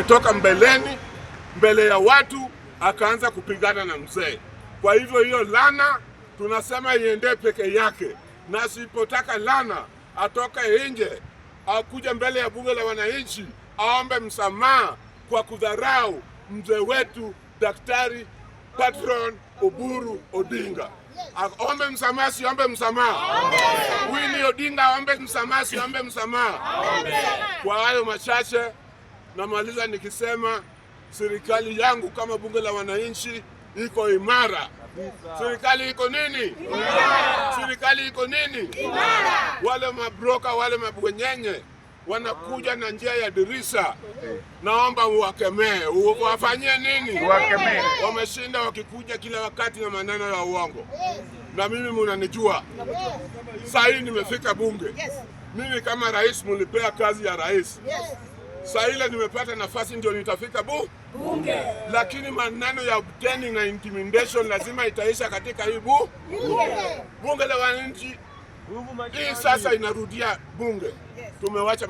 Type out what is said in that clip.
Ametoka mbeleni mbele ya watu akaanza kupigana na mzee. Kwa hivyo hiyo lana tunasema iendee peke yake, na asipotaka lana atoke nje, akuja mbele ya bunge la wananchi aombe msamaha kwa kudharau mzee wetu Daktari Patron Oburu Odinga. Aombe msamaha, siombe msamaha? Winnie Odinga aombe msamaha, siombe msamaha? Kwa hayo machache namaliza nikisema serikali yangu kama bunge la wananchi iko imara. Serikali iko nini? Serikali iko nini? Wale mabroka wale mabwenyenye wanakuja na njia ya dirisha, naomba uwakemee. Wafanyie nini? Uwakemee. Wameshinda wakikuja kila wakati na maneno ya uongo, na mimi munanijua. Saa hii nimefika bunge, mimi kama rais mulipea kazi ya rais. Saa ile nimepata nafasi ndio nitafika bunge, lakini maneno ya obtaining na intimidation lazima itaisha katika hii bunge la wananchi. Hii sasa inarudia bunge, tumewacha.